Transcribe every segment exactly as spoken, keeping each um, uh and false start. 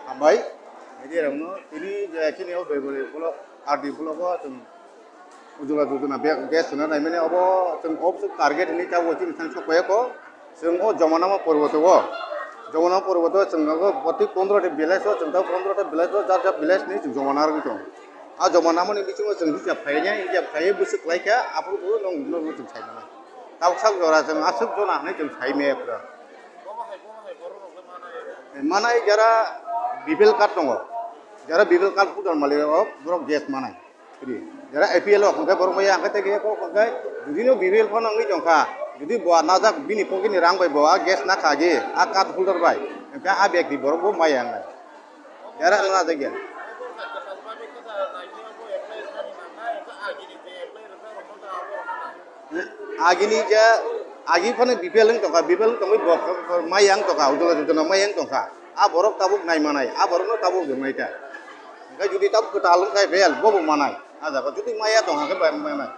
Hambai, media rokno tini je chini o Debari block, R D block o chwng ujula jujuna bag gas sona naimani obo chwng obo target hinwi tabuk chini thani sok phaiyakho. Chwng o Jomonama Parbato o, Jomonama Parbato o chwng nogo boti pondro ta village o, chwng tabuk pondro ta village o, jar jar village ni chwng joma narwgwi tongo. A joma namani bisingo chwng hisab khaina, hisab khaiwi bwswk klaikha, aphuru bo nwng, nwng chwng sai mano. Tabuk sak jora chwng aswk jona hinwi chwng sai maya pura. Manai jara B P L card tongo, jara B P L card holder malik rok borok gas manai. Ri. Jara A P L o hwnkhe borok maya hwnkhe tei khe kok hwnkhe judino B P L phano wngwi tongkha, judi bo najak bini pocket ni rang bai bo a gas nakha agi a card holder bai, hwnkhe a bag ni borok bo maya wngnai. Jara wngna najak ya. Agini je agi phano B P L wng tongkha, B P L wng tongwi bo maya wng tongkha, ujula jujuna maya wng tongkha. A borok tabuk nai manai, a borokno tabuk rwnai ta. Hwnkhe judi tabuk kwtal wngkha A P L, bobo manai. A jaga judi maya tong hwnkhe bai manai.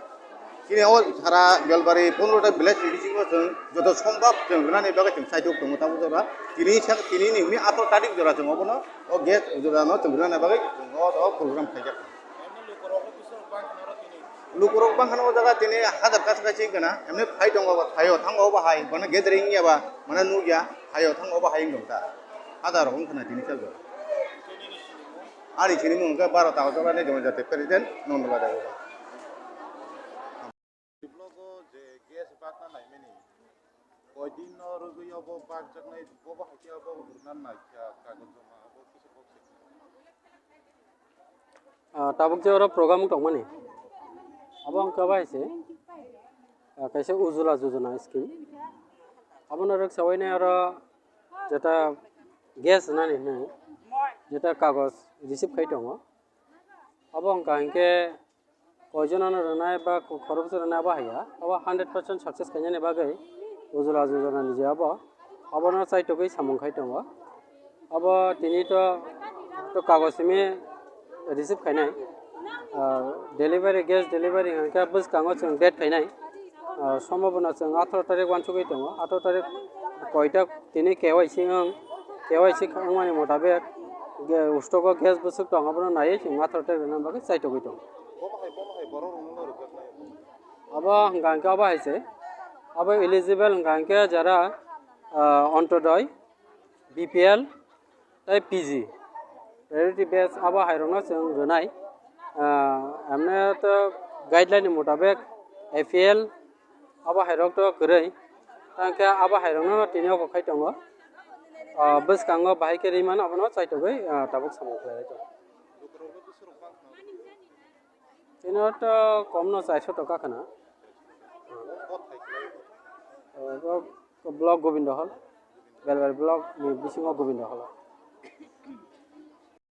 Chini o sara Belbari pondro ta village ni bisingo chwng joto sombab chwng rwnani bagwi chwng saitok tongo tabuk jora. Tini sak, tini ni hwnwi atharo tarik jora chwng obono o gas ujulano chwng rwnani bagwi chwng o, o program khaijak. Lukurok bangkhano o jaga tini hajar kaisa kaisa wngkha na, emni phai tongo ba, phaio thango obo hai, mane gathering ya ba, mane nukya, phaio thango obo hai wngkha ta. Hajar rok wngkha na tini sal jora. Ani sini mung khe baro ta jora ni joma jate president Nondala Debbarma. Blogo je gas bakna naimani, koidin no rwgwi obo bakjaknai, bobo hai khe obo rwna naikha kagoj joma, obo kisa kok se. Ah, tabuk je oro program wng tongmani, abo wngkha bai se, ah, kaisa Ujjwala Jojona scheme. Abono rwksawi nai oro jeta gas nani hinwi jeta kagoj receive khai tongo. Abo wngkha hinkhe koijonano rwnai ba khoroksa rwnai abo haiya, abo hundred percent success khainani bagwi Ujjwala Jojona ni je abo, abono chaitogwi samung khai tongo. Abo tini to, to kagoj simi receive khainai. Ah, delivery, gas delivery hwnkhe bwskango chwng date khainai. Ah, sombhabona chwng atharo tarik uansugwi tongo. Atharo tarik koita tini K Y C wng, K Y C wngmani motabek ge-, stock o gas bwswk tong, abono naiwi chwng atharo tarik rwna bagwi chaitogwi tongo. Abo hwnkha hwnkhe abo hai se, abo eligible hwnkha hwnkhe jara, ah, Ontodoi, B P L, tei P G, priority base abo hairokno chwng rwnai. Ah, emne to guideline ni motabek A P L abo hairok to kwrwi, tangkhe abo hairokno tini obo khai tongo. Ah, bwskango bahai khe rimano abono chaitogwi, ah, tabuk samung khlai tongo. Tini to komno chairso toka khna. Ah, block Gobindo Hall, Belbari block ni bisingo Gobindo Hall.